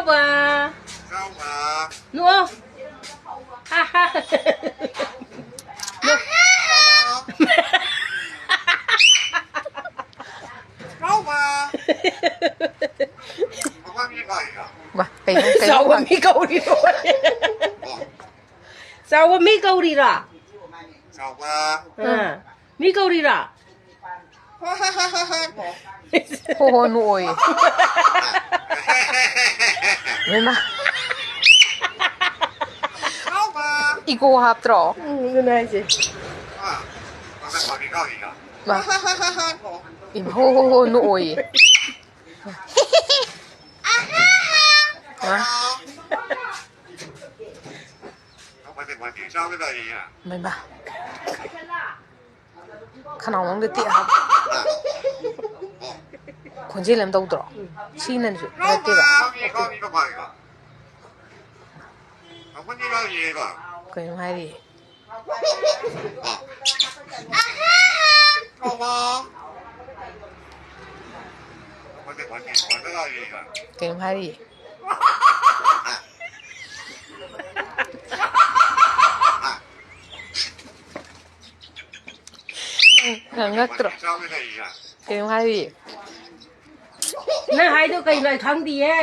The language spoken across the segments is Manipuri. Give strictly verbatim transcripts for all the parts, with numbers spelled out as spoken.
ꯆꯥꯎꯕ꯫ ꯆꯥꯎꯕ꯫ ꯅꯣꯛꯑꯣ꯫ ꯍꯥ, ꯍꯥ꯫ ꯅꯣꯛ-, ꯆꯥꯎꯕ꯫ ꯃꯃꯥꯡꯒꯤ ꯀꯥꯏꯗ? ꯋꯥ, ꯀꯩꯅꯣ, ꯀꯩꯅꯣ? ꯆꯥꯎꯕ ꯃꯤ ꯀꯧꯔꯤꯔꯣ? ꯆꯥꯎꯕ ꯃꯤ ꯀꯧꯔꯤꯔꯣ? ꯆꯥꯎꯕ꯫ ꯑꯥ꯫ ꯃꯤ ꯀꯧꯔꯤꯔꯣ? ꯍꯣ ꯍꯣ ꯅꯣꯛꯑꯣꯌꯦ꯫ ꯏꯃꯥ꯫ ꯏꯀꯣ ꯍꯥꯞꯇ꯭ꯔꯣ? ꯎꯝ, ꯑꯗꯨꯅꯦ ꯍꯥꯏꯁꯦ꯫ ꯃꯥ꯫ ꯏꯃꯥ, ꯍꯣ ꯍꯣ ꯍꯣ ꯅꯣꯛꯑꯣꯌꯦ꯫ ꯃꯥ꯫ ꯃꯩꯃꯥ꯫ ꯈꯅꯥꯎ ꯃꯅꯨꯡꯗ ꯇꯦꯛ ꯍꯥꯏꯕ꯫ ꯈꯣꯟꯖꯦꯜ ꯑꯃ ꯇꯧꯗ꯭ꯔꯣ? ꯁꯤꯅꯁꯨ ꯅꯠꯇꯦꯕ꯫ ꯀꯩꯅꯣ ꯍꯥꯏꯔꯤ? ꯀꯩꯅꯣ ꯍꯥꯏꯔꯤ? ꯉꯛꯇ꯭ꯔꯣ? ꯀꯩꯅꯣ ꯍꯥꯏꯔꯤ? ꯅꯪ ꯍꯥꯏꯗꯣ ꯀꯩꯅꯣ ꯑꯩ ꯈꯪꯗꯤꯌꯦ꯫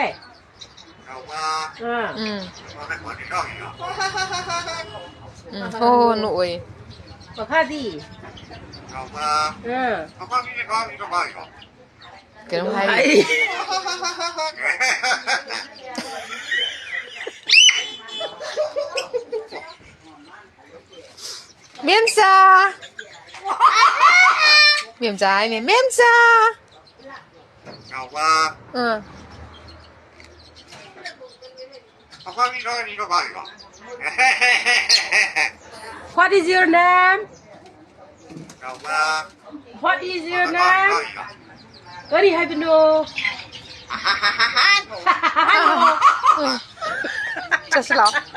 ꯑꯥ꯫ ꯎꯝ꯫ ꯎꯝ, ꯍꯣ, ꯍꯣ, ꯅꯣꯛꯑꯣꯌꯦ꯫ ꯃꯈꯥꯗꯤ? ꯑꯥ꯫ ꯀꯩꯅꯣꯝ ꯍꯥꯏꯔꯤ꯫ ꯃꯦꯝꯆꯥ! ꯃꯦꯝꯆꯥ ꯍꯥꯏꯅꯦ, ꯃꯦꯝꯆꯥ! ꯆꯥꯎꯕ꯫ ꯑꯥ꯫ ꯑꯩꯈꯣꯏ ꯃꯤ ꯈꯔꯅꯤꯒ ꯄꯥꯏꯀꯣ꯫ What is your name? ꯆꯥꯎꯕ꯫ What is your name? ꯀꯔꯤ ꯍꯥꯏꯕꯅꯣ? ꯆꯠꯁꯤ ꯂꯥꯛꯑꯣ꯫